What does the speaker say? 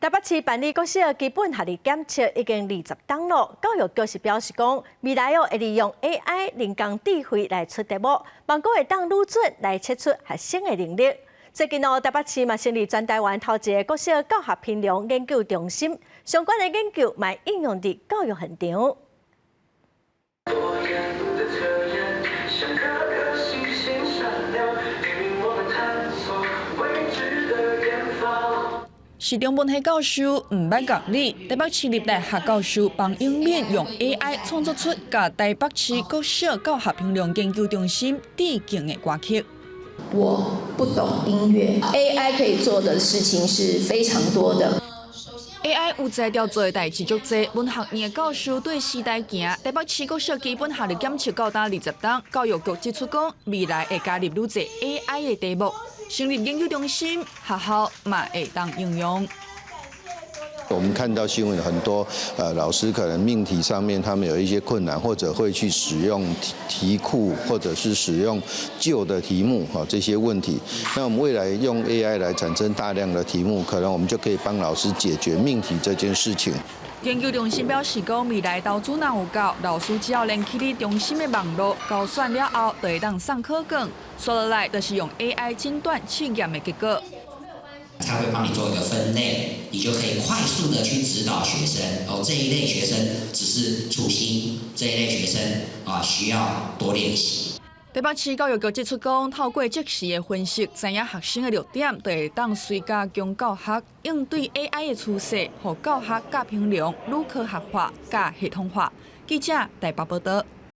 台北市辦理國小基本學歷檢測已經20冬囉，教育局是表示講，未來哦會利用 AI 人工智慧來出題目，嘛閣會當愈準來測出學生的能力。最近哦，台北市嘛成立全台灣頭一個國小教學評量研究中心，相關的研究嘛應用佇教育現場。多眼的測驗，像顆顆星星閃亮，引領我們探索未知的遠方。是中文系教授毋捌樂理，台北市立大學教授彭英敏用 AI 創作出佮台北市國小教學評量研究中心致敬的歌曲。我不懂音樂，AI 可以做的事情是非常多的。 AI 有才調做的代誌足濟，文學院的教授對時代行。台北市國小基本學歷檢測到今20冬，教育局指出講，未來會加入愈濟 AI 的題目，成立研究中心，學校嘛會當應用。我們看到新聞很多，老師可能命題上面他們有一些困難，或者會去使用題庫，或者是使用舊的題目，哈，這些問題。那我們未來用 AI 來產生大量的題目，可能我們就可以幫老師解決命題這件事情。研究中心表示講，未來投資若有夠，老師只要連起佇中心的網路，交選了後，就會當送考卷，紲落來就是用 AI 診斷試驗的結果。他會幫你做一個分類，你就可以快速的去指導學生。哦，這一類學生只是粗心，這一類學生啊需要多練習。台北市教育局指出講，透過即時的分析，知影學生的弱點，就會當隨加強教學，應對 AI 的趨勢，予教學佮評量愈科學化、佮系統化。記者台北報道。